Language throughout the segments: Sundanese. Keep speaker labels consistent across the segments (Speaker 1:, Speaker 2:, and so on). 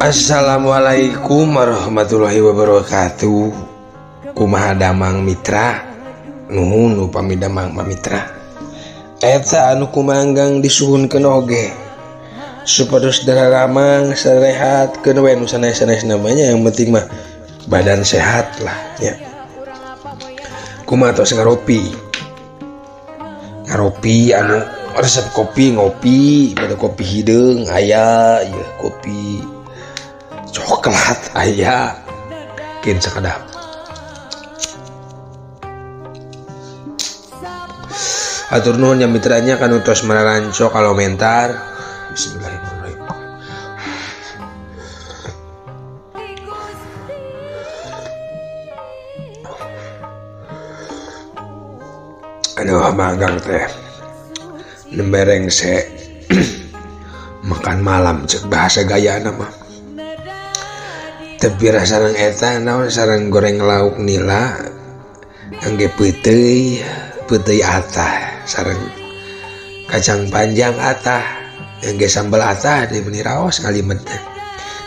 Speaker 1: Assalamualaikum warahmatullahi wabarakatuh. Kumaha damang mitra? Nuhun upami damang mitra. Eta anu kumanggang disuhunkeun oge. Supados dararamang sarehat keun we nu sanes-sanes namanya, yang penting mah badan sehat lah ya. Kumaha tos ngaropi? Ngaropi anu resep kopi ngopi, pada kopi hideung aya ieu kopi coklat aya kin sakedap. Atur nuhun ya mitranya kan utos mararanco kalau mentar. Bismillahirrahmanirrahim. Aduh manggang teh nembereng se makan malam cek bahasa gaya nama. Tapi sareng eta naon sareng goreng lauk nila angge peuteuy peuteuy atah sareng kacang panjang atah angge sambal atah di meni raos ngalimet teh.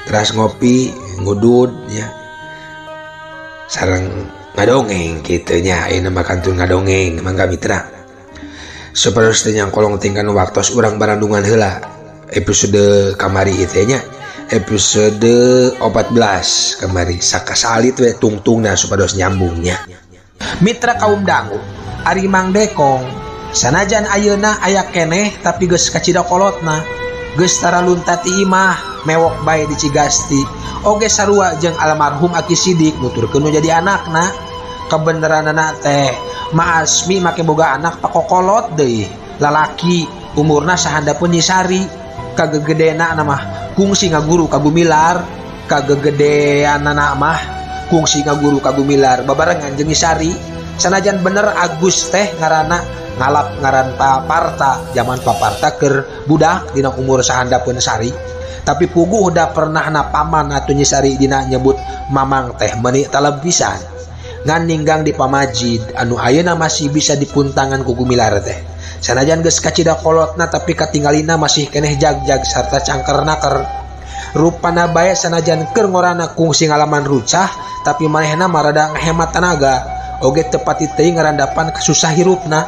Speaker 1: Teras ngopi ngudud nya sareng ngadongeng kitu nya ayeuna mah kantun ngadongeng mangga mitra. Supados teh nyangkolong tingkan waktos urang barandungan heula episode kamari ieu nya. Episode 14 kemari sakasalit we tungtungna supados nyambungnya.
Speaker 2: Mitra kaum dangu, ari Mang Dekong sanajan ayeuna aya keneh tapi geus kacida kolotna, geus tara luntat ti imah mewok bae di Cigasti. Oge sarua jeung almarhum Aki Sidik nuturkeun nu jadi anakna. Kebeneranana teh Ma Asmi make boga anak pakokolot deui, lalaki umurna sahandapeun Nyi Sari. Kagegedena mah kungsi ngaguru ka Gumilar, kagegedeanana mah kungsi ngaguru ka Gumilar babarengan jeung Nyi Sari. Sanajan bener Agus teh ngaranna ngalap ngaran Paparta zaman Paparta keur budak dina umur sahandapeun Sari, tapi puguh da pernahna paman atuh Nyi Sari dina nyebut mamang teh meuni taleb pisan. Ngan ninggang di pamajid anu ayeuna masih bisa dipuntangan ku Gumilar teh. Sanajan geus kacida kolotna tapi katinggalina masih keneh jagjag sarta cangker naker. Rupana bae sanajan keur ngorana kungsi ngalaman rucah tapi manehna marada ngehemat tanaga oge teu pati teuing ngarandapan kasusah hirupna.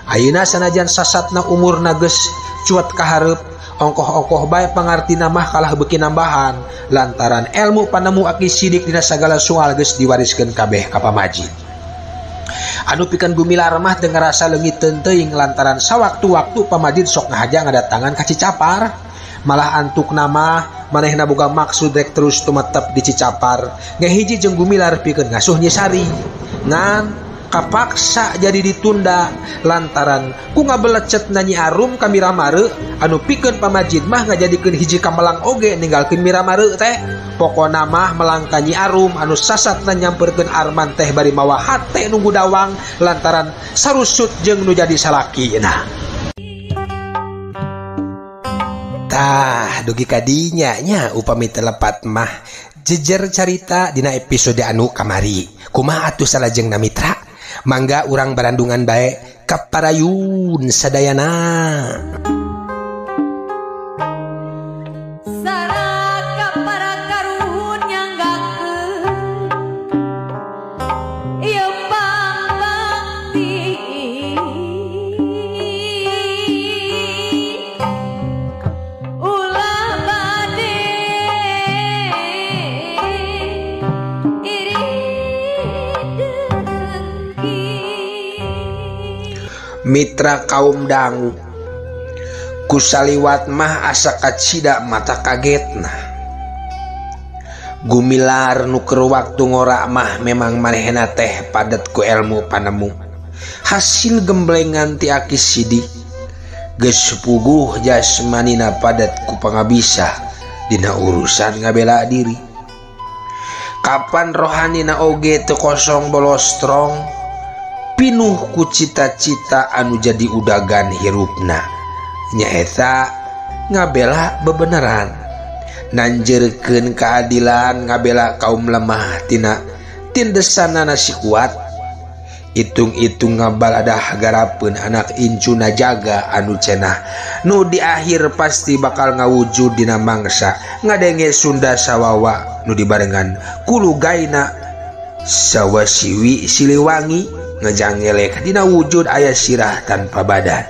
Speaker 2: Ayeuna sanajan sasatna umurna geus cuat ka hareup, ongkoh-ongkoh bae pangartina mah kalah beuki nambahan lantaran ilmu panemu Aki Sidik dina sagala soal geus diwariskeun kabeh ka pamajid. Anu pikeun Gumilar mah teu ngarasa leungit teuing lantaran sawaktu-waktu pamajid sok ngahaja ngadatangan ka Cicapar. Malah antukna mah manehna boga maksud rek terus tumetep di Cicapar. Ngehiji jeung Gumilar pikeun ngasuh Nyi Sari. Ngan kapaksa jadi ditunda lantaran ku ngabelecetna Nyi Arum ka Miramare anu pikeun pamajid mah ngajadikeun hiji kamelang oge ninggalkeun Miramare teh. Pokona mah melangka Nyi Arum anu sasatna nyamperkeun Arman teh bari mawa hate nunggu dawang lantaran sarusut jeung nu jadi salakina.
Speaker 1: Tah dugi kadinya nya upami telepat mah jejer carita dina episode anu kamari. Kumaha atuh salajengna mitra? Mangga urang barandungan bae kaparayun sadayana. Mitra kaum dangu kusaliwat mah asa kacida mata kagetna. Gumilar nu keur waktu ngora mah memang manehna teh padet ku ilmu panemu hasil gemblengan ti Aki Sidik. Geus puguh jasmanina padet ku pangabisa dina urusan ngabela diri. Kapan rohanina oge teu kosong bolostrong pinuh ku cita-cita anu jadi udagan hirupna nyaeta ngabela bebeneran, nanjerkeun keadilan, ngabela kaum lemah tina tindesanana si kuat. Hitung-hitung ngabaladah garapeun anak incuna jaga anu cenah nu di akhir pasti bakal ngawujud dina mangsa ngadenge Sunda sawawa nu dibarengan kulugaina sawasiwi Siliwangi ngejangelek dina wujud aya sirah tanpa badan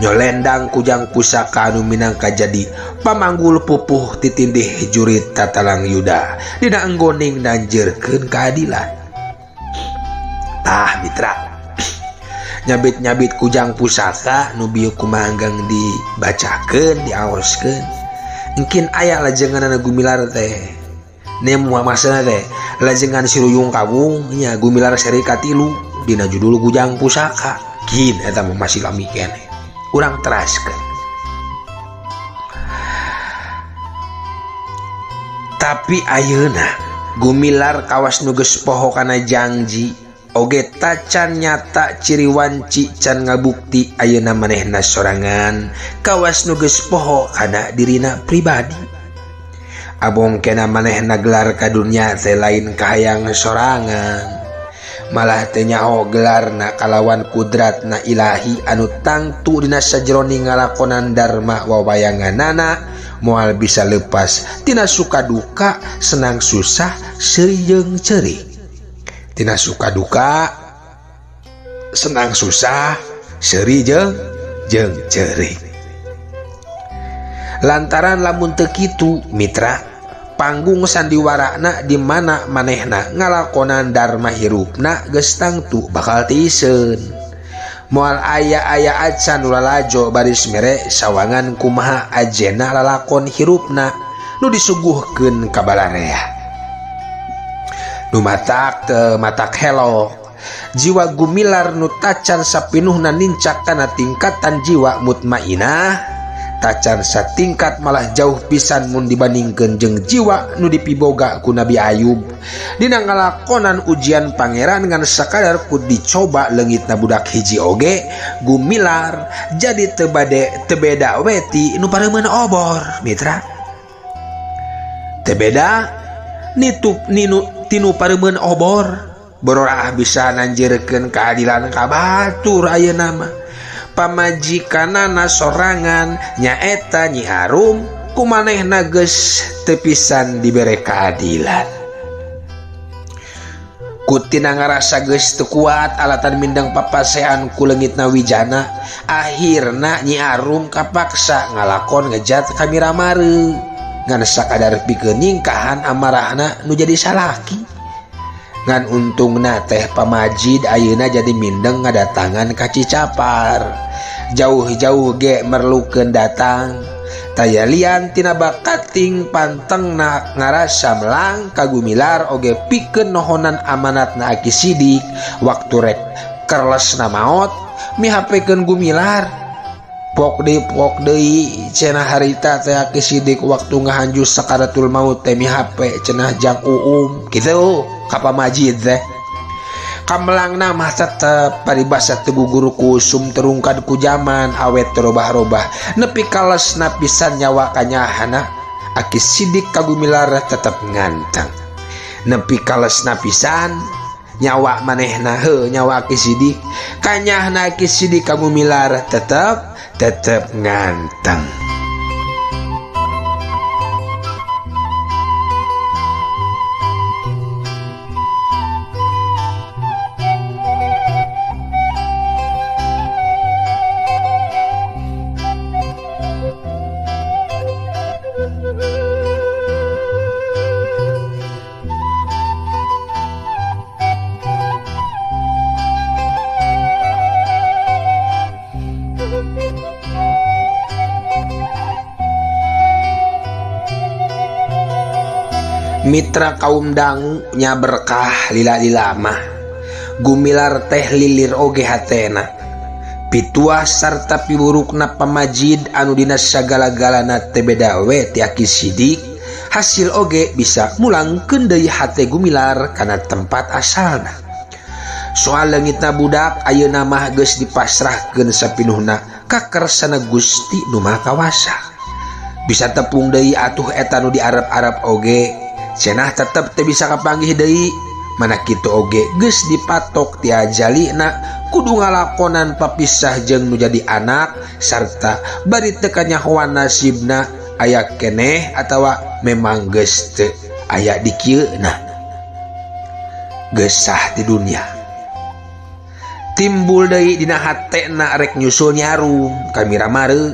Speaker 1: nyolendang kujang pusaka anu minangka jadi pamanggul pupuh titindih jurit tatalang yuda dina enggoning nanjeurkeun keadilan. Tah mitra nyabit-nyabit kujang pusaka nu bieu kumaha anggang dibacakeun diaoskeun engkin aya lajenganana Gumilar teh nemu maksudna teh lajengan Siruyung Kawung nya Gumilar seri katilu dina judul Kujang Pusaka kin eta mah masih lami keneh urang teraskeun. Tapi ayeuna Gumilar kawas nu geus poho kana jangji oge tacan nyata ciri wanci can ngabukti ayeuna manehna sorangan kawas nu geus poho kana dirina pribadi. Abong kena manehna gelar ka dunya teh lain kahayang sorangan malah teh nyaho gelarna kalawan kudratna ilahi anu tangtu dina sajeroning ngalakonan dharma wawayanganana moal bisa lepas tina suka duka senang susah seuri jeung ceurik. Tina suka duka senang susah seuri jeung ceurik. Lantaran lamun teu kitu mitra panggung sandiwarana di mana manehna ngalakonan dharma hirupna geus tangtu bakal tiiseun. Moal aya-aya acan nu lalajo baris mere sawangan kumaha ajena lalakon hirupna nu disuguhkeun ka balarea. Nu matak teu matak helok jiwa Gumilar nu tacan sapinuhna nincak kana tingkatan jiwa mutmainah tacan satingkat malah jauh pisan mun dibandingkeun jeung jiwa nu dipiboga ku Nabi Ayub dina ngalakonan ujian pangeran ngan sakadar ku dicoba leungitna budak hiji oge Gumilar jadi teu bade teu beda we ti nu pareumeun obor mitra teu beda nitup ninu tinu pareumeun obor bororaah bisa nanjirkeun keadilan ka batur ayeuna mah pamajikanana sorangan nyaeta Nyi Arum kumanehna geus teu pisan dibere keadilan. Kutina ngarasa geus teu kuat alatan mindeng papasean ku leungitna Wijana akhirna Nyi Arum kapaksa ngalakon ngejat ka Miramare ngan sakadar pikeun nyingkahan amarahna nu jadi salaki. Ngan untungna teh pamajid ayeuna jadi mindeng ngadatangan ka Cicapar jauh-jauh ge merlukeun datang taya lian tina bakating pantengna ngarasa melang ka Gumilar oge pikeun nohonan amanatna Aki Sidik waktu rek kerlesna maot mihapekeun Gumilar. Pok deui cenah harita teh Aki Sidik waktu ngahanjus sakaratul maut teh mihape cenah jang uum kitu ka pamajid teh. Kamelangna mah tetep paribasa teu gugur kusum terungkad ku jaman awet robah-robah nepi kalesna pisan nyawa kanyahana Aki Sidik ka Gumilar tetep nganteng nepi kalesna pisan nyawa manehna heuh nyawa Aki Sidik kanyahna Aki Sidik ka Gumilar tetep nganteng. Mitra kaum dangu nya berkah lila-lila mah Gumilar teh lilir oge hatena pituah sarta piburukna pamajid anu dina sagala-galana teh beda we ti Aki Sidik hasil oge bisa mulangkeun deui hate Gumilar kana tempat asalna. Soal leungitna budak ayeuna mah geus dipasrahkeun sapinuhna ka kersana Gusti nu Maha Kawasa. Bisa tepung deui atuh eta nu diarep-arep oge cenah tetep teu bisa kapanggih deui Mana kitu oge geus dipatok ti ajalina kudu ngalakonan papisah jeung nu jadi anak sarta bari teu kanyahoan nasibna aya keneh atawa memang geus teu aya di kieuna. Geus sah di dunia. Timbul deui dina hatena rek nyusul nyarum ka Miramare,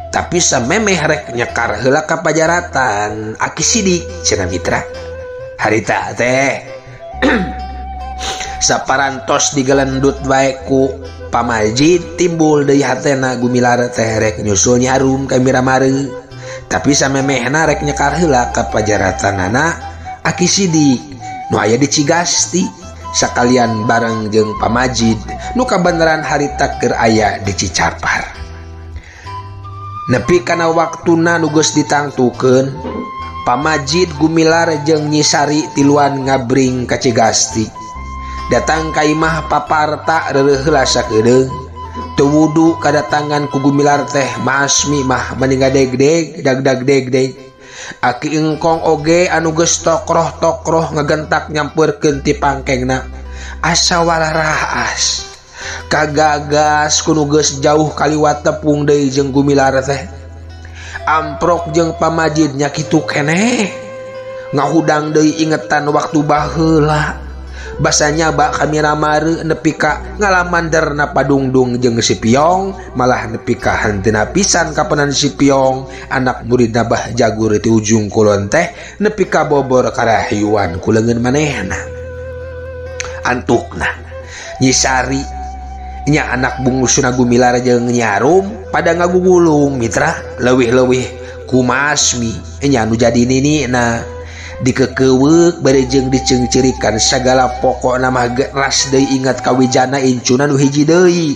Speaker 1: tapi samemeh rek nyekar heula ka pajaratan Aki Sidik cenah mitra. Harita teh saparantos digelendut bae ku Pamajid, timbul deui hatena Gumilar teh rek nyusul nyarum ka Miramare, tapi samemehna rek nyekar heula ka pajaratanana Aki Sidik nu aya di Cigasti sakalian bareng jeung Pamajid nu kabeneran harita keur aya di Cicapar. Nepi kana waktuna nu geus ditangtukeun, Pamajid Gumilar jeung Nyi Sari tiluan ngabring ka Cigasti. Datang ka imah Paparta reureuh heula sakedeung. Teu wudu kadatangan ku Gumilar teh Masmi mah mani ngadegdeg dagdag-degdeg. Aki engkong oge anu geus tokroh-tokroh ngagentak nyampeurkeun ti pangkengna. Asa wararaas. Kagagas ku nu geus jauh kaliwat tepung deui jeung Gumilar teh. Amprok jeung Pamajid nya kitu keneh. Ngahudang deui ingetan waktu baheula. Basa nyaba ka Miramare nepi ka ngalaman derna padungdung jeung si Piong, malah nepi ka hanteuna pisan kapenan si Piong, anak murid Bah Jagur ti ujung kulon teh nepi ka bobor karahayuan ku leungeun manehna. Antukna Nyi Sari nya anak bungusuna Gumilar jeung Nyarum pada ngagugulung mitra leuwih-leuwih ku Masmi nya nu jadi ninina. Dikekeuweuk bari jeung diceungceurikan sagala pokokna mah ras deui ingat kawijana incuna nu hiji deui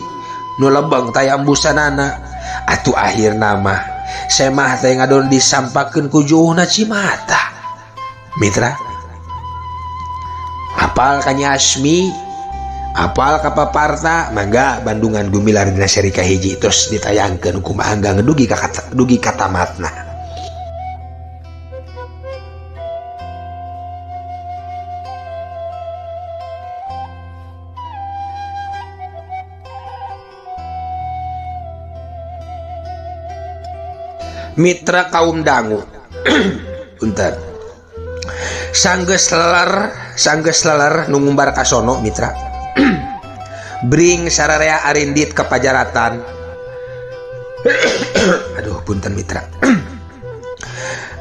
Speaker 1: nu lebeng taya embusanana. Atuh akhirna mah semah teh ngadon disampakeun ku juhna cimata mitra. Apal ka Nyi Asmi, apal ka Paparta, mangga Bandungan Gumilar dina seri kahiji terus ditayangkeun kumaha anggang dugi ka tamatna. Mitra kaum dangu punten sanggeus leler nu ngumbar ka sono mitra. Bring sararea arindit ka pajaratan. Aduh punten mitra.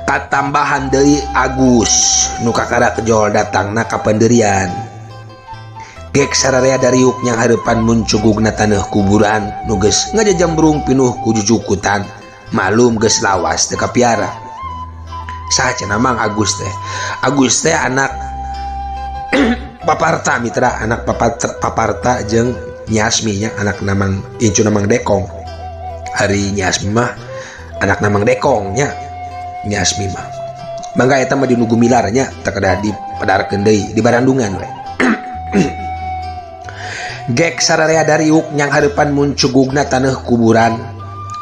Speaker 1: Katambahan deui Agus nu kakara kejol datangna ka panderian. Gek sararea dariuk nyang hareupan muncugugna taneuh kuburan nu geus ngajajambrung pinuh ku jujukutan. Malum geus lawas teu kapiara. Saha cenah Mang Agus teh? Agus teh anak Paparta mitra, anak Paparta jeung Nyi Asmi nya, anak Namang incu Namang Dekong. Hari Nyi Asmi mah anak Namang Dekong nya, Nyi Asmi mah. Mangga eta mah di nu Gumilar nya, teu kedah dipadarkeun deui di Barandungan we. Gek sararea dariuk nyang hareupan muncugugna taneuh kuburan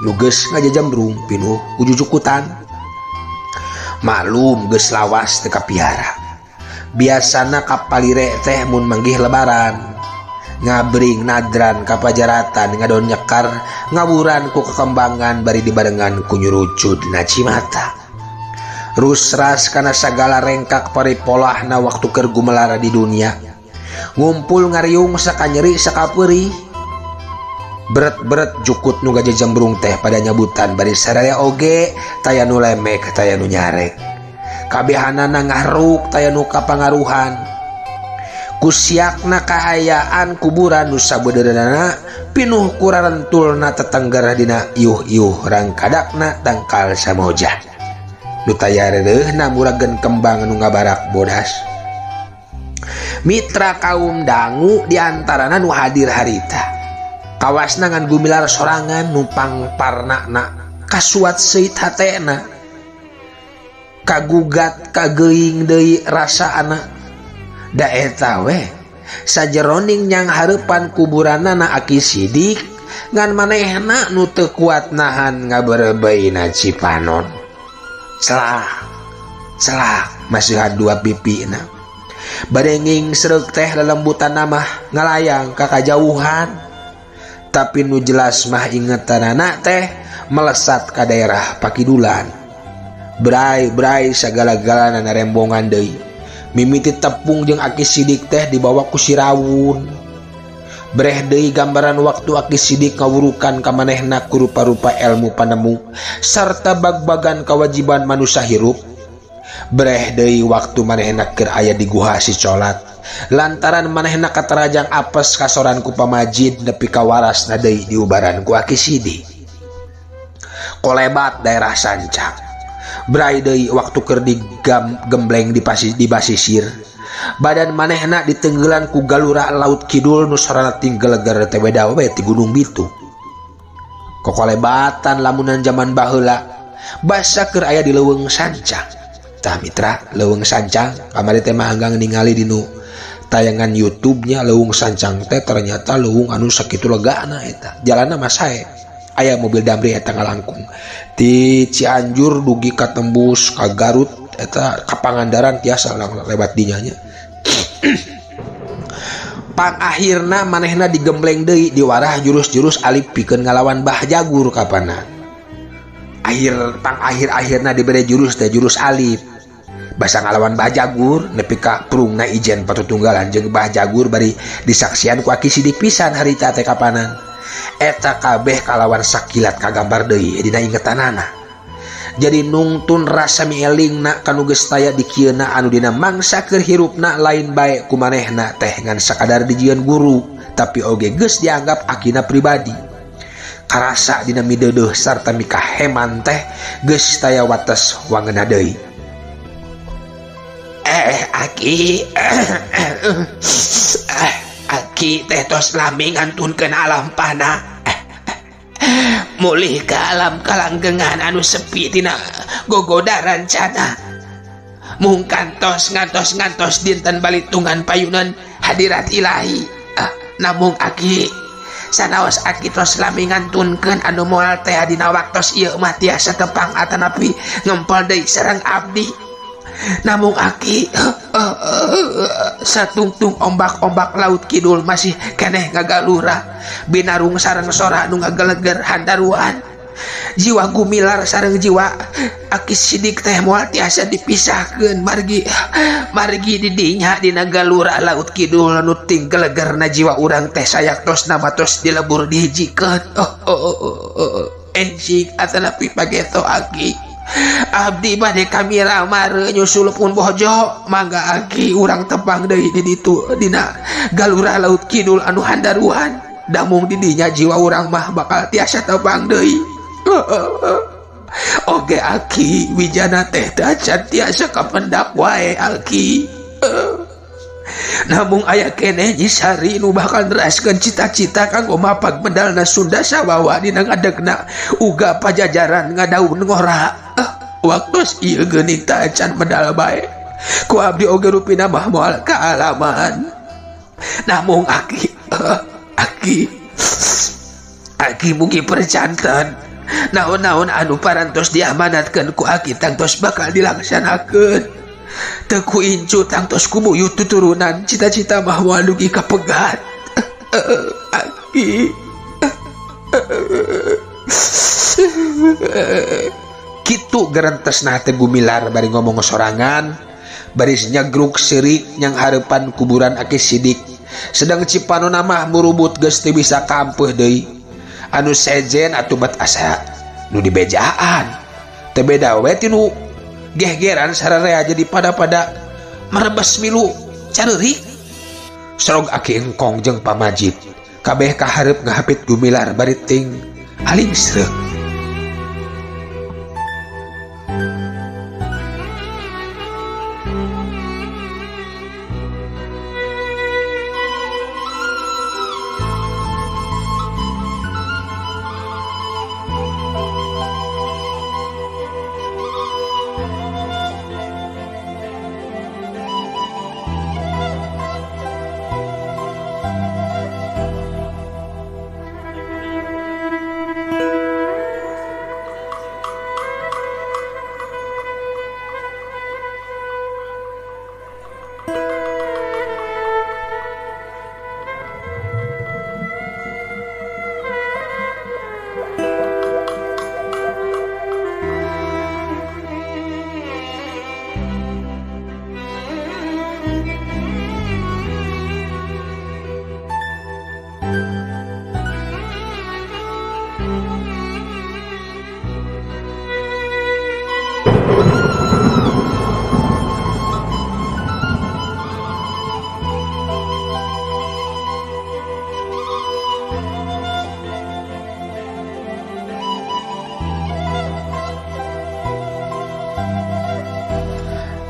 Speaker 1: nu geus ngajajambrung pinuh ku jujukutan. Maklum geus lawas teu kapiara. Biasana kapalire teh mun manggih lebaran ngabring nadran ka pajaratan ngadon nyekar ngawuran ku kekembangan bari dibarengan ku nyurucud na cimata. Rusras kana sagala rengkak paripolahna waktu keur gumelara di dunia. Ngumpul ngariung sakanyeri sakapeurih. Beret-beret jukut nu gajajambrung teh pada nyabutan bari saraya oge taya nu lemek taya nu nyarek. Kabehanana ngahruk taya nu kapangaruhan. Kusiakna kaayaan kuburan nu sabeudeurna pinuh ku rarentulna tetengger dina iuh-iuh rangkadakna tangkal samoja. Nu taya reureuhna murageun kembang nu ngabarak bodas. Mitra kaum dangu diantarana nu hadir harita. Kawasna ngan Gumilar sorangan numpang parnana kasuat seuit hatena. Kagugat kageuing deui rasaana. Da eta we sajeroning nyang hareupan kuburanana Aki Sidik ngan manehna nu teu kuat nahan ngaberebeina Cipanon. Celak celak masihan dua pipina. Bade ngingsreuk teh lelembutan mah ngalayang ka kajauhan. Tapi nu jelas mah ingetanana teh melesat ka daerah Pakidulan. Brai-brai sagala-galana narembongan deui. Mimiti tepung jeung Aki Sidik teh dibawa ku Sirawun. Breh deui gambaran waktu Aki Sidik ngawurukan ka manehna ku rupa-rupa ilmu panemu sarta bag-bagan kewajiban manusia hirup. Breh deui waktu manehna keur aya di guha si Colat. Lantaran manehna katarajang apes kasoran ku pamajid nepi ka warasna deui diubaran ku Aki Sidik. Kolebat daerah Sancang. Brai deui waktu keur digembleng di basisir. Badan manehna ditenggelan ku galura laut kidul nu sorana tinggeleger teh beda we ti Gunung Bitu. Kokolebatan lamunan jaman baheula basa keur aya di leuweung Sancang. Tah mitra, leuweung Sancang kamari teh mah hanggang ningali dinu tayangan YouTube-nya leuweung Sancang teh ternyata leuweung anu sakitu legana eta. Jalanna mah sae. Aya mobil Damri eta ngalangkung ti Cianjur dugi ka tembus ka Garut eta ka Pangandaran tiasa lewat dinya nya. Pang akhirna manehna digembleng deui diwarah jurus-jurus alip pikeun ngalawan Bah Jagur kapana. Akhir pang akhir-akhirna dibere jurus teh jurus alip. Basa ngalawan Bah Jagur nepi ka prungna ijen patutunggalan jeung Bah Jagur bari disaksian ku Aki Sidik pisan harita teh kapanan. Eta kabeh kalawan sakilat kagambar deui dina ingetanana. Jadi nungtun rasa mielingna kanu geus taya dikieuna anu dina mangsa keur hirupna lain bae ku manehna teh ngan sakadar dijieun guru tapi oge geus dianggap akina pribadi. Karasa dina mideudeuh sarta mikaheman teh geus taya wates wangeuna deui. Aki aki teh tos lami ngantunkeun alam panah. Mulih ke alam kalanggengan anu sepi tina gogoda rancana. Mung kantos ngantos dinten balitungan payunan hadirat ilahi. Namung aki sanaos aki tos lami ngantunkeun anu moal teh dina waktos ieu mah tiasa tepang atanapi ngempel deui sareng abdi. Namung aki satungtung ombak-ombak laut kidul masih keneh ngagalura binarung sareng sora nu ngageleger handaruan. Jiwa Gumilar sareng jiwa Aki Sidik teh moal tiasa dipisahkeun margi margi di dinya dina galura laut kidul nu tinggelegerna jiwa urang teh sayaktosna matos dilebur dihijikeun. Enjing atanapi pageto aki. Abdi bade kamira mare nyusul pun bojo mangga aki urang tepang deui di ditu dina galura laut kidul anu handaruan. Damung di dinya jiwa urang mah bakal tiasa tepang deui. Oge aki wijana teh tacan tiasa kapendak wae aki. Namung aya keneh Nyi Sari nu bakal neraskeun cita-cita kanggo mapag medalna Sunda sawawa dina ngadegna uga pajajaran ngadaun ngora. Waktos ieu geuning tacan medal bae. Ku abdi oge rupina mah moal kaalaman. Namung aki aki aki mugi percanten naon-naon anu parantos diamanatkeun ku aki tangtos bakal dilaksanakeun. Teu ku incu tangtos ku buyut tuturunan cita-cita mah moal dugi kapegat. Aki kitu gerentesna teh Gumilar bari ngomong sorangan baris nyagruk seurik nyang hareupan kuburan Aki Sidik. Sedang Cipanona mah murubut geus teu bisa kampeuh deui. Anu sejen atuh bat asa nu dibejaan teu beda we ti nu gehgeran sararea jadi pada-pada merebes milu careurik. Sorog Aki Engkong jeung pamajid kabeh kahareup ngahapit Gumilar bari ting aling sreuk.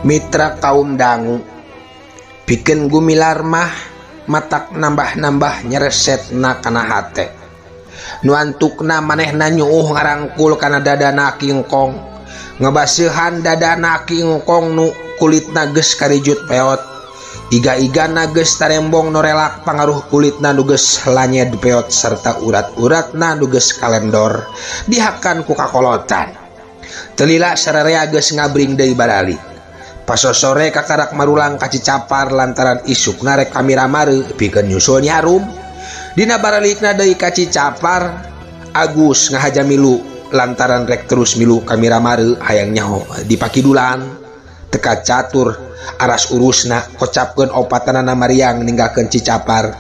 Speaker 1: Mitra kaum dangu pikeun Gumilar mah matak nambah-nambah nyeresetna kana hate. Nu antukna manehna nyuuh ngarangkul kana dadana Kingkong, ngebaseuhan dadana Kingkong nu kulitna geus karijut peot. Iga-igana geus tarembong norelak pangaruh kulitna nu geus lanyed peot serta urat-uratna nu geus kalendor dihakan ku kakolotan. Telila sararea geus ngabring deui barali. Pasosore kakarak marulang ka Cicapar lantaran isukna rek kamiramare pikeun nyusul nyarum. Dina baralikna deui ka Cicapar, Agus ngahaja milu lantaran rek terus milu kamiramare hayang nyaho di pakidulan. Teka catur aras urusna kocapkeun opatanana mariang ninggalkeun Cicapar.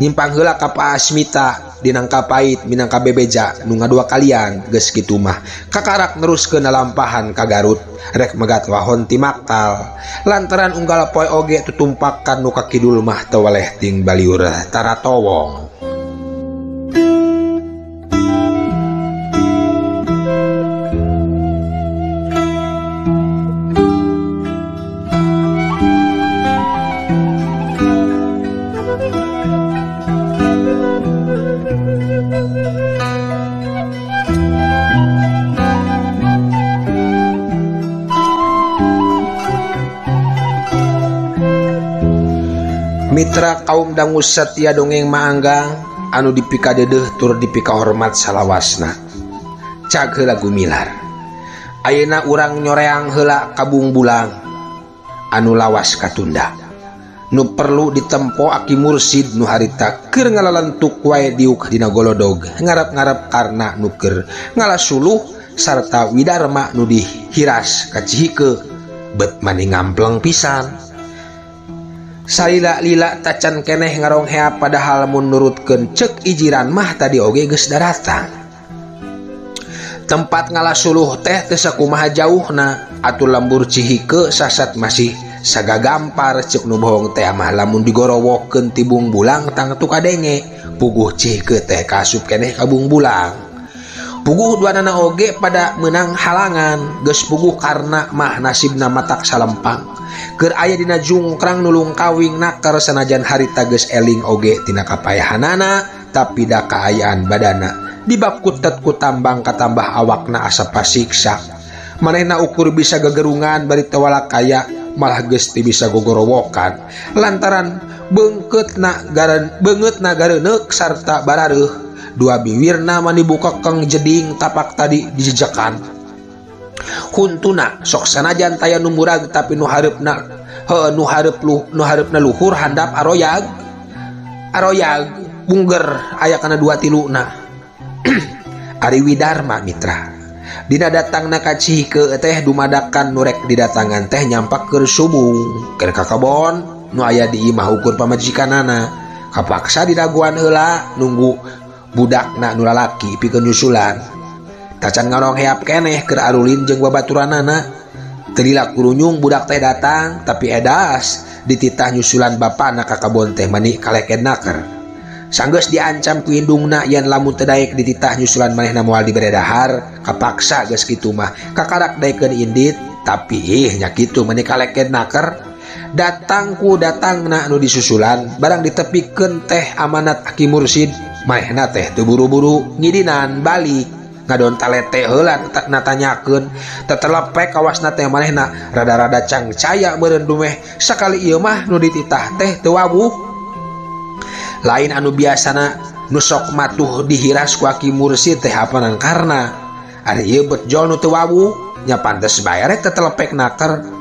Speaker 1: Nyimpang heula ka Pak Asmita dinangka pait minangka bebeja nu ngadua kalian geus kitu mah kakarak neruskeun lalampahan ka Garut rek megat wahon ti Maktal lantaran unggal poe oge tutumpakan nu ka kidul mah teu weleh ting baliur taratowong. Mitra kaum dangu satia dongeng maanggang anu dipikadedeuh tur dipikahormat salawasna. Cag heula Gumilar. Ayeuna urang nyoreang heula ka Bungbulang anu lawas katunda. Nu perlu ditempo Aki Mursid nu harita keur ngalalentuk wae diuk dina golodog ngarap-ngarap karna nu keur ngalasuluh sarta widarma nu dihiras ka Cihike bet mani ngampleng pisan. Salila-lila tacan keneh ngaronghea padahal mun nurutkeun ceuk ijiran mah tadi oge geus daratang. Tempat ngalasuluh teh teu sakumaha jauhna atuh lembur Cihike sasat masih sagagampar ceuk nu bohong teh mah lamun digorowokeun ti Bungbulang tangtu kadenge puguh Cihike teh kaasup keneh ka Bungbulang. Puguh duanana oge pada meunang halangan geus puguh karna mah nasibna matak salempang. Keur aya dina jungkrang nulung kawing nakar sanajan harita geus eling oge tina kapayahanana tapi da kaayaan badana dibakutet ku tambang katambah awakna asa pasiksa. Manehna ukur bisa gegerungan bari teu walakaya malah geus teu bisa gogorowokan lantaran beungeutna gareuneuk sarta barareuh. Dua biwirna mani bukekeng jeding tapak tadi dijejekan. Huntuna sok sanajan taya nu murag tapi nu hareupna heuh nu hareupna luhur handap aroyag. Aroyag bungger aya kana dua tiluna. Ari Widarma mitra. Dina datangna ka Cihike teh dumadakan nu rek didatangan teh nyampak keur subung keur ka kebon nu aya di imah ukur pamajikanana. Kapaksa didaguan heula nunggu budakna nu lalaki pikeun nyusulan. Tacan ngarongheap keneh keur arulin jeung babaturanana. Teu lila kurunyung budak teh datang tapi edas dititah nyusulan bapana ka kabon teh mani kaleked naker. Sanggeus diancam ku indungna yen lamun teu daek dititah nyusulan manehna moal dibere dahar, kapaksa geus kitu mah kakarak daekeun indit tapi ih nya kitu mani kaleked naker. Datang ku datangna nu disusulan barang ditepikeun teh amanat Aki Mursid manehna teh teu buru-buru ngidinan balik ngadon talete heula natanyakeun tetelepek kawasna teh manehna rada-rada cangcaya meureun dumeh sakali ieu mah nu dititah teh teu wawuh. Lain anu biasana nu sok matuh dihiras ku Aki Mursid teh apanan karna ari ieu betjol nu teu wawuh nya pantes bae rek tetelepek naker.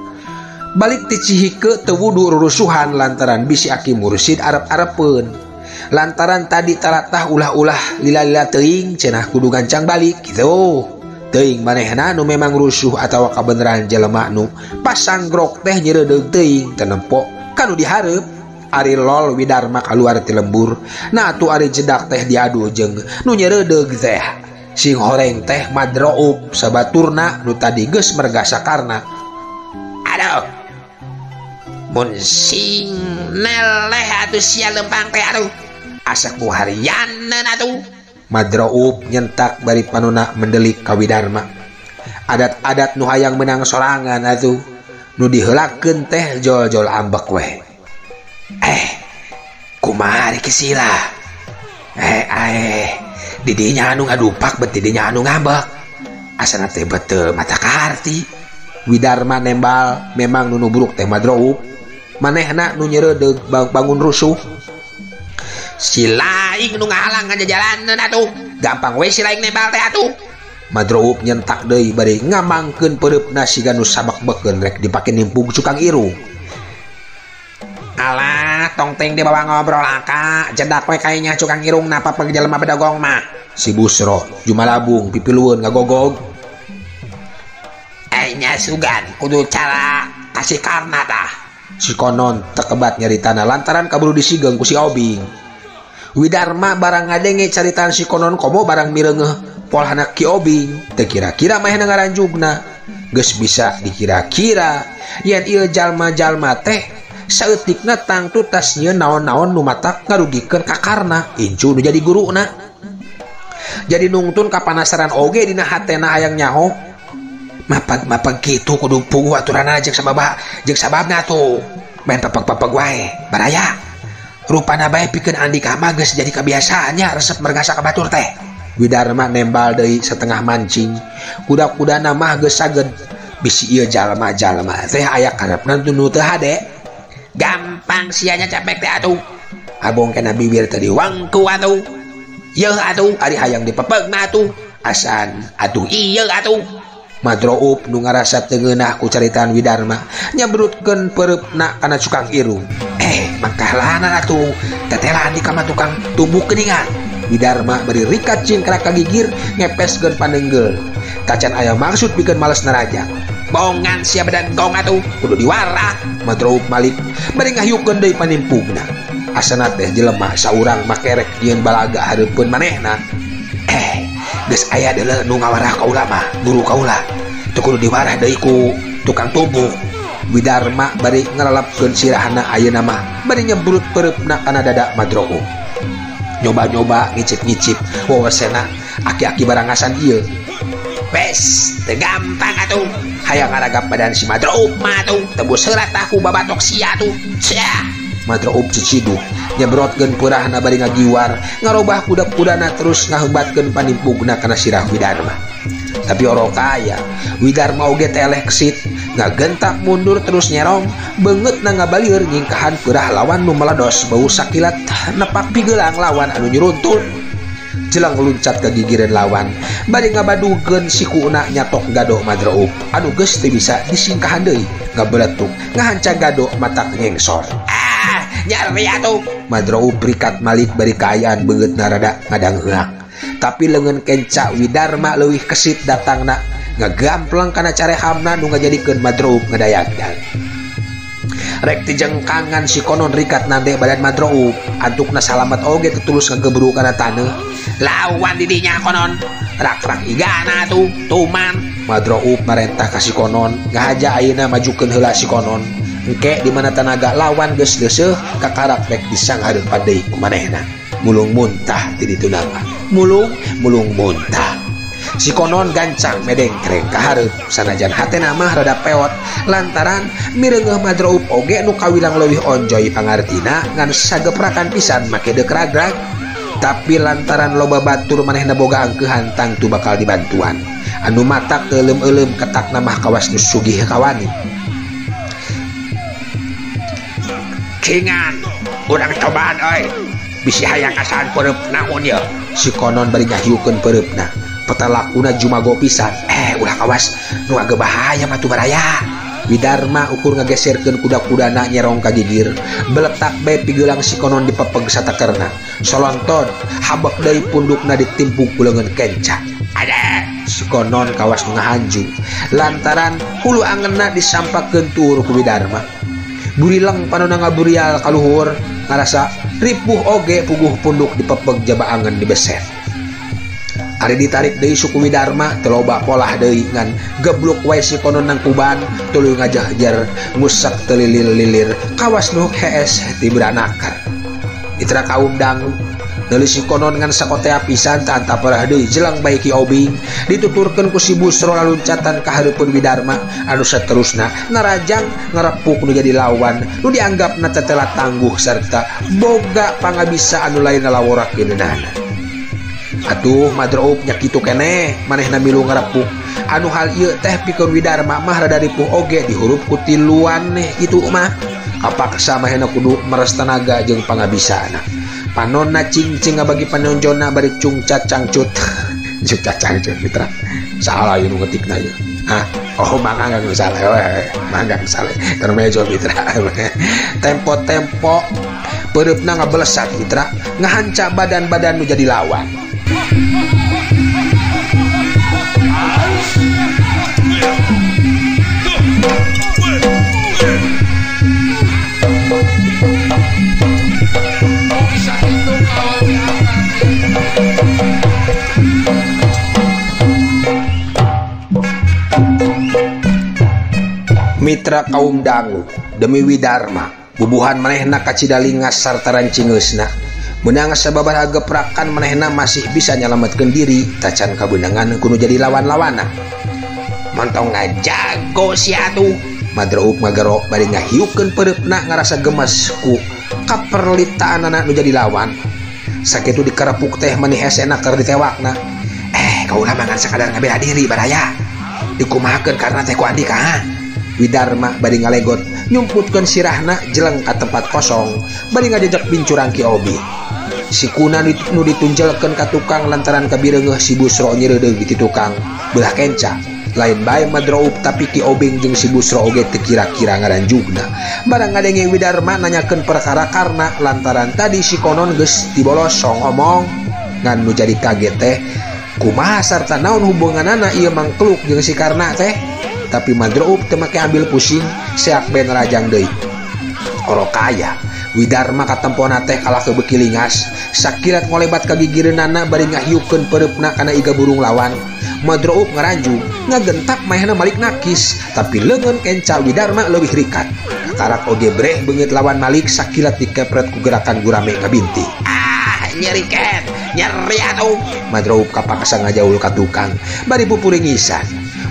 Speaker 1: Balik ti Cihike teu wudu rurusuhan lantaran bisi Aki Mursid arep-arepeun. Lantaran tadi talatah ulah-ulah lila-lila teuing cenah kudu gancang balik kitu. Teuing manehna nu memang rusuh atawa kabeneran jelema nu pasanggrok teh nyeredeug teuing teu nempo kanu dihareup. Ari lol Widarma kaluar ti lembur. Nah atuh ari jedak teh diadu jeung nu nyeredeug teh. Sing horeng teh madroup sabaturna nu tadi geus mergasa karna. Aduh. Mun sing neleh atuh sia lempang teh aduh. Asa ku harianeun atuh. Madroup nyentak bari panona mendelik ka Widarma. Adat-adat nu hayang menang sorangan atuh. Nu diheulakeun teh jol-jol ambek we. Kumaha ari Sila? Didinya anu ngadupak bet didinya anu ngambek. Asana teh betul mata kaharti. Widarma nembal memang nu nubruk teh Madroup. Manehna nu nyereudeg bangun rusuh. Si laing nu ngahalang ngajajalaneun atuh. Gampang we si laing nembal teh atuh. Madroup nyentak deui bari ngamangkeun peureupna siga nu sabek-bekeun rek dipake nimpug cukang irung.
Speaker 2: Alah, tongteng di bawah ngobrol angka, jedak we kayaknya cukang irung napa peg jelema bedogong mah.
Speaker 1: Si Busro jumalabung pipilueun ngagogog.
Speaker 2: Nya sugan kudu cara kasih karna tah.
Speaker 1: Si konon tekebat nyaritana lantaran kaburu disigeng ku si Obing. Widarma barang ngadenge caritaan si konon komo barang mireungeuh polhana Ki Obing. Teu kira-kira mahna ngaranjugna. Geus bisa dikira-kira yen ieu jalma-jalma teh saeutikna tangtu tas nyieun naon-naon nu matak ngarugikeun ka Karna, incu nu jadi guruna. Jadi nungtun kapanasaran oge dina hatena hayang nyaho. Mapag-mapag kitu kudu puguh aturanna jeung sababah jeung sababna tuh. Main papag-papag wae, baraya. Rupana bae pikeun Andika mah geus jadi kebiasaannya resep mergasa ka batur teh. Widarma nembal deui setengah mancing. Kuda-kudana mah geus saged bisi ieu jalma-jalma teh aya karepna nu teu hade.
Speaker 2: Gampang sianya capek teh atuh.
Speaker 1: Abong kena bibir tadi
Speaker 2: wangku atuh. Yeuh atuh
Speaker 1: ari hayang dipepegna atuh. Asan atuh
Speaker 2: ieu atuh.
Speaker 1: Madroup nu ngarasa teu ngeunah ku caritaan Widarma nyabrutkeun peureupna kana cukang irung. Mangkahlana atuh tetela Andika mah tukang tumbuk geuningan. Widarma bari rikat cingkrak ka gigir ngepeskeun panenggel. Tacan aya maksud pikeun males naraja.
Speaker 2: Bongan sia badan gong atuh kudu diwarah.
Speaker 1: Madroup malik bari ngahyukeun deui panimpugna. Asana teh jelema saurang makerek nyieun balaga hareupeun manehna. Geus aya deuleu nu ngawarah kaula mah, guru kaula. Teu kudu diwarah deui ku tukang tubuh. Widarma bari ngalalapkeun sirahna ayeuna mah bari nyebrut peureupna kana dada Madroup. Nyoba-nyoba ngicip-ngicip wawasena aki-aki barangasan ieu.
Speaker 2: Wes, teu gampang atuh. Hayang ngaragap badan si Madroup mah atuh, tebus heula tah ku babatok sia atuh. Sia.
Speaker 1: Madroup ciciduh nyebrotkeun peurahna bari ngagiwar ngarobah kuda-kudana terus ngahebatkeun panimpugna kana sirah Widarma. Tapi oro kaya Widarma oge teleh kesit ngagentak mundur terus nyerong beungeutna ngabalieur nyingkahan peurah lawan nu meledos bau sakilat nepak pigelang lawan anu nyuruntun. Jelang luncat ka gigireun lawan bari ngabadugeun sikuna nyatok gado Madroup anu geus teu bisa disingkahan deui ngabeletuk ngahanca gado matak nyengsor.
Speaker 2: Nyari atuh.
Speaker 1: Madroup rikat malik bari kaayaan beungeutna rada ngadangheak. Tapi leungeun kenca Widarma leuwih kesit datangna ngagamplang kana carehamna nu ngajadikeun Madroup ngadayagdag. Rek tijengkangan si konon rikat nande badan Madroup antukna salamat oge tetulus ngagebru kana taneuh.
Speaker 2: Lawan didinya konon rak-rak igana atuh tuman.
Speaker 1: Madroup marentah ka si konon ngahaja ayeuna majukeun heula si konon. Engke di mana tanaga lawan geus leuseuh kakarak rek disanghareupan deui ku manehna. Mulung muntah ti ditu nama. Mulung muntah. Si konon gancang medengkreng ka hareup sanajan hatena mah rada peot lantaran mireungeuh Madroup oge nu kawilang leuwih onjoy pangartina ngan sageprakan pisan make deuk ragrag. Tapi lantaran loba batur manehna boga angkeuhan tangtu bakal dibantuan. Anu matak teu euleum-euleum ketakna mah kawas nu sugih kawani.
Speaker 2: Cingan urang cobaan euy bisi hayang asaan peureub naon ieu.
Speaker 1: Si konon bari ngahiukeun peureupna petalakuna jumago pisan. Ulah kawas nu agak bahaya mah tuh baraya. Widarma ukur ngageserkeun kuda-kudana nyerong ka gigir beletak bae pigelang si konon dipepeg satakerna. Solonton habek deui pundukna ditimpuk ku leungeun kenca.
Speaker 2: Ada
Speaker 1: si konon kawas nu ngahanju lantaran hulu angenna disampakeun tuur ku Widarma. Burileng panona ngaburial kaluhur ngarasa ripuh oge puguh punduk dipepeg jaba angen dibeset. Ari ditarik deui suku Widarma teu loba polah deui ngan gebluk wae si konon nangkuban tuluy ngajahjer ngusak teu lilir-lilir kawas nu hees ti beranakar. Mitra kaum dangu Neuli si Konon ngan sakotea pisan teu antaparah deui jelang bae Ki Obing dituturkeun ku si Busro laluncatan ka hareupeun Widarma anu saterusna narajang ngarepuk nu jadi lawan nu dianggapna tetela tangguh sarta boga pangabisa anu lain lalaworakeunana. Atuh Madrop nya kitu keneh manehna milu ngarepuk anu hal ieu teh pikeun Widarma mah rada ripuh oge dihurup ku tiluan neh kitu mah kapaksa manehna kudu meres tanaga jeung pangabisana. Panonna cingcing ngabagi panonjona bari cungcat cangcut. Cungcat cangcut mitra. Salah ieu nu ngetikna ieu. Hah? Oh mangga nu salah we. Mangga nu salah. Intermezzo mitra. Tempo-tempo peureupna ngabelesat mitra, ngahanca badan-badan nu jadi lawan. Mitra kaum dangu demi Widarma bubuhan manehna kacidalingas sarta rancingeusna meunang sababaraha geprakan manehna masih bisa nyalametkeun diri tacan kabeunangan kudu jadi lawan-lawana. Mantong ngajago sia atuh Madrop ngagero bari ngahiukeun peureupna ngarasa gemes ku kaperlitaanana nu jadi lawan. Sakitu dikerepuk teh meni hesena keur ditewakna. Kaula mah ngan sakadar ngabela diri baraya. Dikumahakeun karena teh ku andika ha. Widarma bari ngalegot nyumputkeun sirahna jeleng ka tempat kosong bari ngajejek bincurang Ki Obi. Sikuna nu ditunjelkeun ka tukang lantaran kabireungeuh si Busro nyeureudeuh di tukang beulah kenca. Lain bae Madrop tapi Ki Obing jeung si Busro oge teu kira-kira ngaranjugna. Barang ngadenge Widarma nanyakeun perkara karna lantaran tadi si Konon geus dibolosong omong ngan nu jadi kaget teh kumaha sarta naon hubunganana ieu mangkluk jeung si Karna teh. Tapi Madrop teu make ambil pusing seak ben rajang deui. Oro kaya Widarma katempona teh kalah kebeki lingas sakilat ngolebat ka gigireunana bari ngahiukeun peureupna kana iga burung lawan. Madrop ngaranjung ngagentak manehna malik nakis tapi leungeun kenca Widarma leuwih rikat. Katarak oge breh beungeut lawan malik sakilat dikepret ku gerakan gurame ngabinti. Ah nyeri ket nyeri atuh. Madrop kapaksa ngajaul ka tukang bari pupuringisan.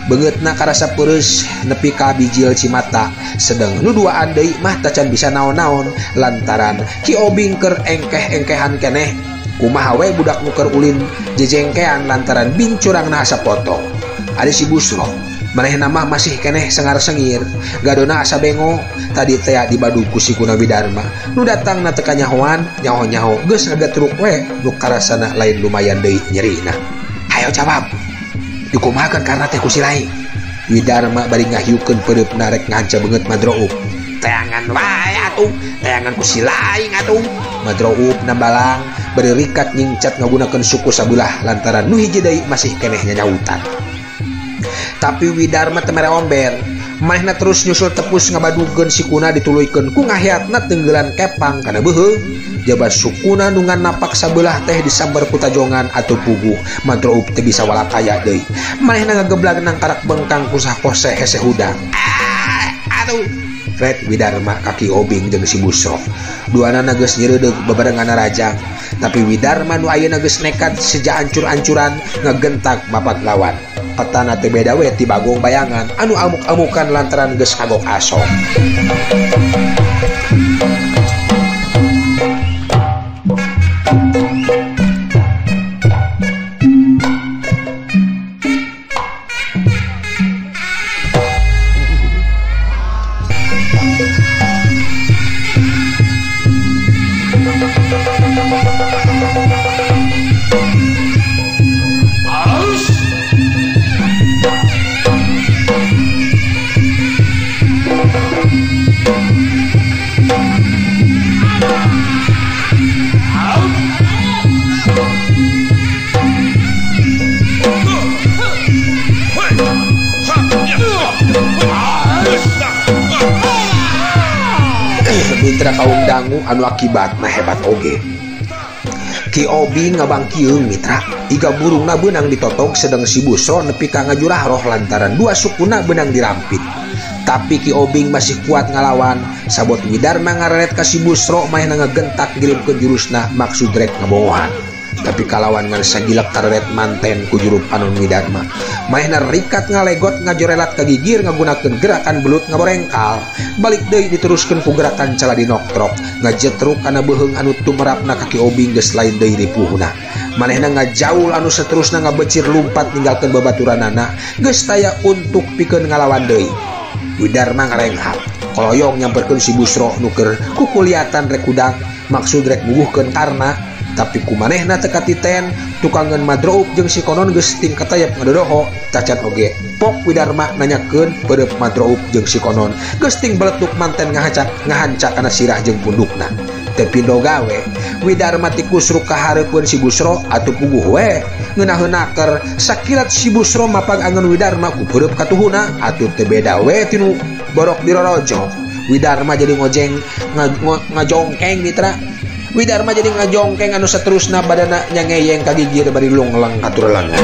Speaker 1: Beungeutna karasa peureus nepi ka bijil cimata sedeng nu duaan deui mah tacan bisa naon-naon lantaran Ki Obing keur engkeh-engkehan keneh kumaha we budak nu keur ulin jejengkean lantaran bincurangna asa potong. Ari si Busro manehna mah masih keneh sengar-sengir gadona asa bengo tadi teh dibadug ku si Kuna Widarma nu datangna teu kanyahoan nyaho-nyaho geus ngagetruk we nu karasana lain lumayan deui nyerina. Hayo jawab dikumahakeun karena teh ku si lain. Widarma bari ngahiukeun peureupna rek nganca beungeut Madrop. Teangan wae atuh, teangan ku si lain atuh. Madrop nambalang bari rikat nyingcat ngagunakeun suku sabelah lantaran nu hiji deui masih keneh nyanyautan. Tapi Widarma teu mere omber. Manehna terus nyusul tepus ngabadugeun sikuna dituluykeun ku ngahiatna tenggelan kepang kana beuheung. Jaba sukuna nu ngan napak sabelah teh disambar ku tajongan atau puguh. Madrop teu bisa walakaya deui. Manehna ngageblag nangkarak bengkang ku sakose hese hudang. Ah, atuh. Red Widarma kaki Obing jeung si Busro. Duanana geus nyeureudeuh babarengan rajang. Tapi Widarma nu ayeuna geus nekat seja ancur-ancuran ngagentak mapat lawan. Petana teu beda we ti bagong bayangan anu amuk-amukan lantaran geus kagok asong. Mitra kaum dangu anu akibatna hebat oge. Ki Obi ngabangkieung mitra, iga burungna beunang ditotog sedang si Busro nepi ka ngajurah roh lantaran dua sukuna beunang dirampit.
Speaker 2: Tapi Ki Obing masih kuat ngalawan. Sabot Widarma ngareret ka si Busro manehna ngagentak ngirimkeun jurusna maksud rek ngabongohan. Tapi kalawan ngan sagilap tareret manten ku juru panon Widarma. Manehna rikat ngalegot ngajorelat ka gigir ngagunakeun gerakan belut ngaborengkal. Balik deui diteruskeun ku gerakan caladi noktrok. Ngajetruk kana beuheung anu tumerapna ka Ki Obing geus lain deui ripuhna. Manehna ngajaul anu seterusna ngabecir lumpat ninggalkeun babaturanana geus taya untuk pikeun ngalawan deui. Widarma ngarenghap. Koloyong nyamperkeun si Busro nu keur kukuliatan rek hudang maksud rek muguhkeun karna. Tapi kumanehna teu katiten tukangeun Madroup jeung si Konon geus ting katayap ngadodoho cacat oge. Pok Widarma nanyakeun peureub Madroup jeung si Konon geus ting beletuk manten ngahanca kana sirah jeung pundukna. Teu pindo gawe Widarma tikusruk ka hareupeun si Busro atuh puguh we ngeunaheun naker sakilat si Busro mapag angeun Widarma ku peureub katuhuna atuh teu beda we tinu borok dirorojok. Widarma jadi ngojeng ngajongkeng mitra. Widarma jadi ngajongkeng anu seterusna badana nyangeyeng ka gigir bari lungleng katurelengan.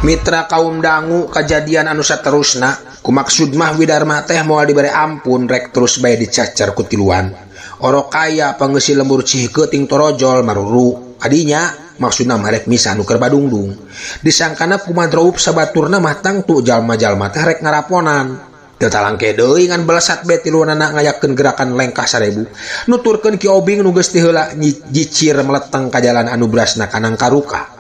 Speaker 2: Mitra kaum dangu kejadian anu saterusna kumaksud mah Widarma teh moal dibere ampun rek terus bae dicacar ku tiluan. Orok kaya pangeusi lembur Cihike ting torojol maruru adinya maksudna mah rek misah nu keur badungdung. Disangkana ku Madroup sabaturna mah tangtu jalma-jalma teh rek ngaraponan. Teu talangke deui ngan belesat bae tiluanana ngayakeun gerakan lengkah 1000. Nuturkeun Ki Obing nu geus ti heula jicir meleteng ka jalan anu brasna kanang karuka.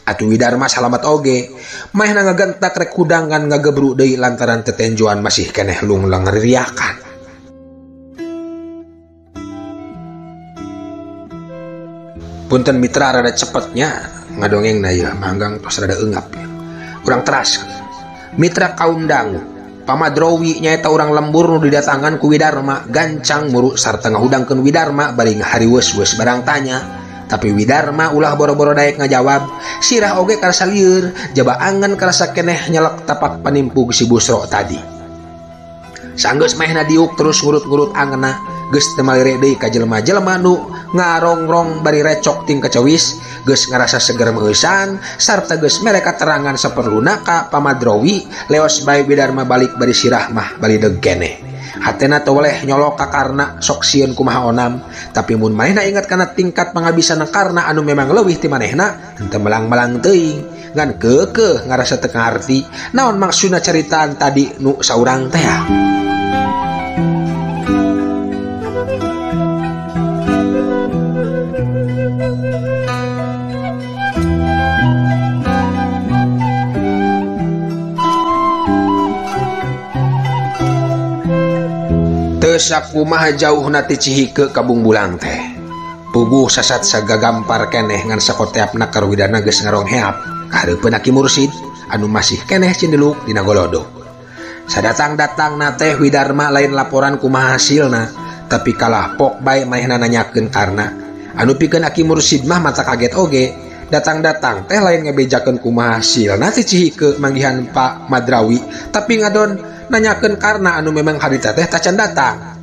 Speaker 2: Atuh Widarma salamat oge manehna ngagentak rek kudangan ngagebru deui lantaran tetenjoan masih keneh lungleng ririakan. Punten mitra rada cepetnya ngadongeng na ieu manggang tos rada eungap ya. Urang teras. Mitra kaum dangu Pamadrowi nyaeta urang lembur nu didatangan ku Widarma gancang muru sarta ngahudangkeun Widarma bari ngahariweus-weus barang tanya. Tapi Widarma ulah boro-boro daek ngajawab sirah oge karasa lieur jaba angen karasa keneh nyelek tapak panimpug si Busro tadi. Sanggeus manehna diuk terus ngurut-ngurut angenna geus teu malire deui ka jelema-jelema nu ngarongrong bari recok ting kacawis geus ngarasa seger meusan sarta geus mere katerangan saperluna ka Pamadrowi leos bae Widarma balik bari sirah mah balideg keneh. Hatena teu weleh nyolok ka Karna sok sieun kumaha onam tapi mun manehna ingat kana tingkat pangabisan Karna anu memang leuwih ti manehna henteu melang-melang teuing ngan keukeuh ngarasa teu ngarti naon maksudna caritaan tadi nu saurang teh. Sakumaha jauhna ti Cihike ka Bungbulang teh. Puguh sasat sagagampar keneh ngan sakoteapna karwidana geus ngarongheap kahareupeun Aki Mursid anu masih keneh cindeluk dina golodog. Sadatang-datangna teh Widarma lain laporan kumaha hasilna, tapi kalah pok bae manehna nanyakeun karna. Anu pikeun Aki Mursid mah mata kaget oge, datang-datang teh lain ngebejakeun kumaha hasilna ti Cihike manggihan Pak Madrawi, tapi ngadon nanyakeun karna anu memang harita teh tacan datang.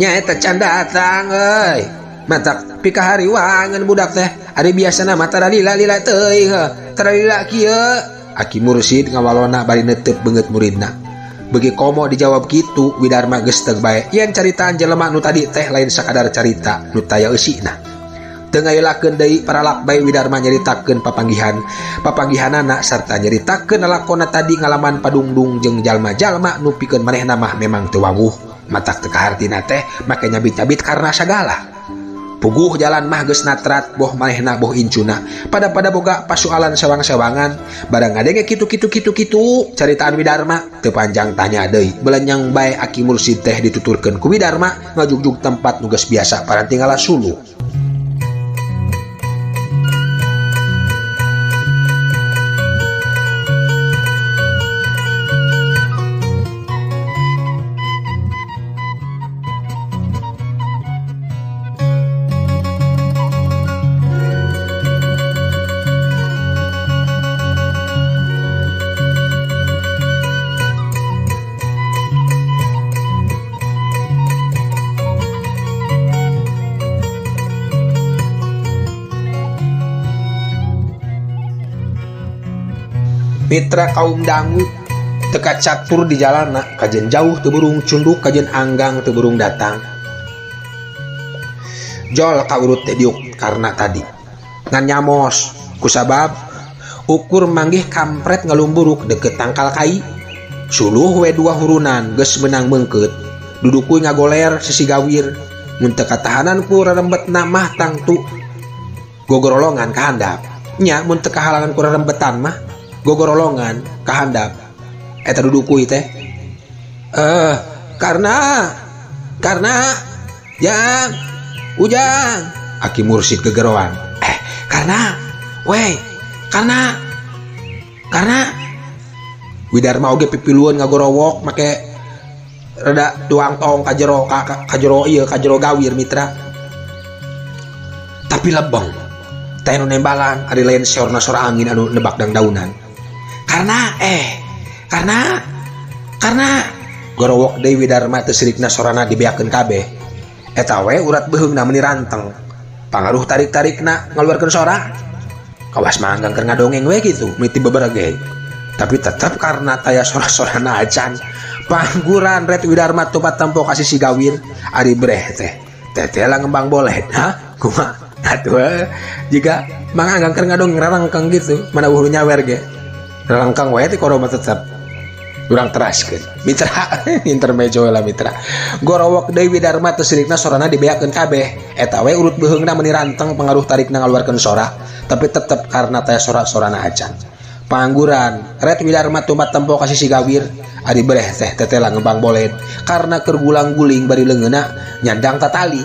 Speaker 2: Nya eta can datang euy. Matak pikahariwangan budak teh. Ari biasana mah tara lila-lila teuing heuh. Tara lila kieu. Aki Mursid ngawalona bari neuteup beungeut muridna. Beuki komo dijawab kitu Widarma geus teu bae. Yen caritaan jelema nu tadi teh lain sakadar carita nu taya eusina. Teu ngayelakeun deui paralak bae Widarma nyaritakeun papanggihan. Papanggihanana sarta nyaritakeun lalakonna tadi ngalaman padungdung jeung jalma-jalma nu pikeun manehna mah memang teu wawuh. Matak teu kahartina teh make nyabit-nyabit karena sagala. Puguh jalan mah geus natrat boh manehna boh incuna. Pada-pada boga pasualan sewang-sewangan barang ngadenge kitu-kitu kitu-kitu caritaan Widarma teu panjang tanya deui. Belenyang bae Aki Mursid teh dituturkeun ku Widarma ngajugjug tempat nu geus biasa paranti ngala suluh. Mitra kaum dangu teka catur di jalana kajen jauh teu burung cunduk kajen anggang teu burung datang. Jol ka urut teh diuk karena tadi ngan nyamos kusabab ukur manggih kampret ngalumburuk deket tangkal kai suluh we dua hurunan geus meunang meungkeut dudukuy ngagoler sisi gawir mun teu katahanan ku rerembetna mah tangtu gogorolongan ka handap nya mun teu kahalangan ku rerembetan mah gogorolongan kahandap eta dudukui teh karena jang ujang Aki Mursid gegeroan karena wey karena Widarma oge pipiluan ngagorowok make rada tuang tong ka jero ka jero ieu ka jero gawir mitra tapi lebeng teh nu nembalan ari lain seorna sora angin anu nebak dangdaunan karena gorowok deui Widarma teu sirikna sorana dibeakeun kabeh eta we urat beuheungna meuni ranteng pangaruh tarik-tarikna ngaluarkeun sora kawas manggang keur ngadongeng we kitu miti beberege tapi tetep karena taya sora-sorana acan pangguran ret Widarma tobat tempo ka sisi gawir ari breh teh teh lah ngembang boleh ha kumaha atuh jika manggang keur ngadongeng rarangkeng gitu mana eueuh nyawer ge rangkang wae teh koroma tetep urang teraskeun mitra intermejo lah mitra gorowok deui Widarma teu sirikna sorana dibeakeun kabeh eta we urut beuheungna meuni ranteng pengaruh tarikna ngaluarkeun sora tapi tetep karena teh sora-sorana acan pangguran ret Widarma tumat tempo ka sisi gawir ari bereh teh tetela ngembang boled karena keur gulang-guling bari leungeunna nyandang tatali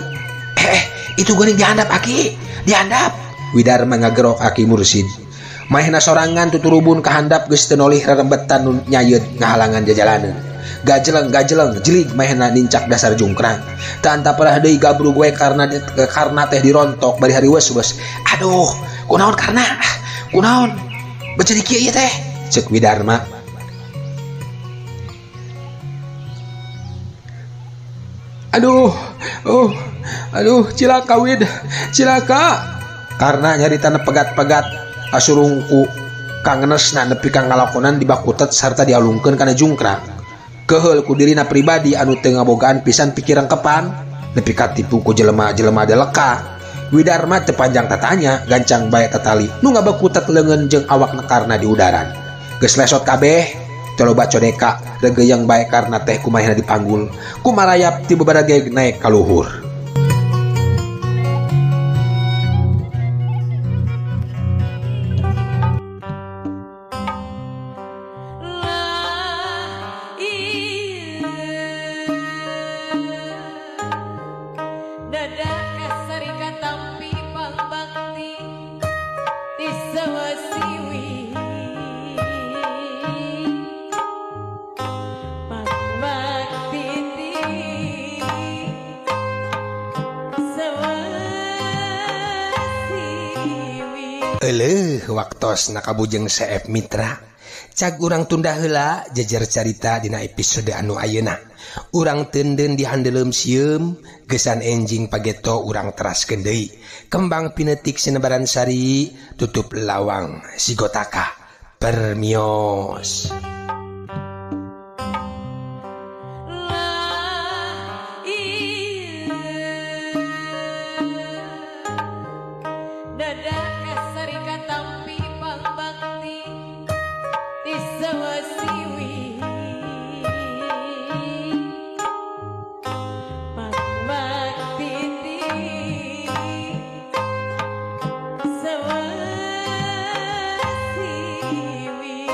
Speaker 2: itu geuning dihandap Aki dihandap Widarma ngagerok Aki Mursid Manehna sorangan tuturubun kahandap geus teu nolih rerembetan nu nyayeud ngahalangan jajalaneun. Gajeleng-gajeleng jelig manehna nincak dasar jungkrang. Teu antaparah deui gabrug we karena teh dirontok bari hariweus-weus. Aduh, kunaon karena? Kunaon? Beuceun kieu ieu teh? Ceuk Widarma. Aduh, aduh, cilaka Wid, cilaka. Karena nyaritana pegat-pegat asurungku kangenesna nepi ka ngalakonan dibakutet sarta dialungkeun kana jungkrang. Keheul ku dirina pribadi anu teu ngabogaan pisan pikiran kepan nepi ka tipu ku jelema-jelema deleka. Widarma teu panjang tatanya gancang bae tatali nu ngabakutet leungeun jeung awakna karna di udaran. Geus lesot kabeh teu loba codeka regeyang bae karna teh kumaha dipanggul kumarayap ti bebarage naek ka luhur. Eleuh waktos nakabujeng seep mitra. Cag urang tunda heula jejer carita dina episode anu ayeuna. Urang teundeun di handeuleum sieum, gesan enjing pageto urang teraskeun deui. Kembang pinetik sinebaran sari, tutup lawang sigotaka. Permios.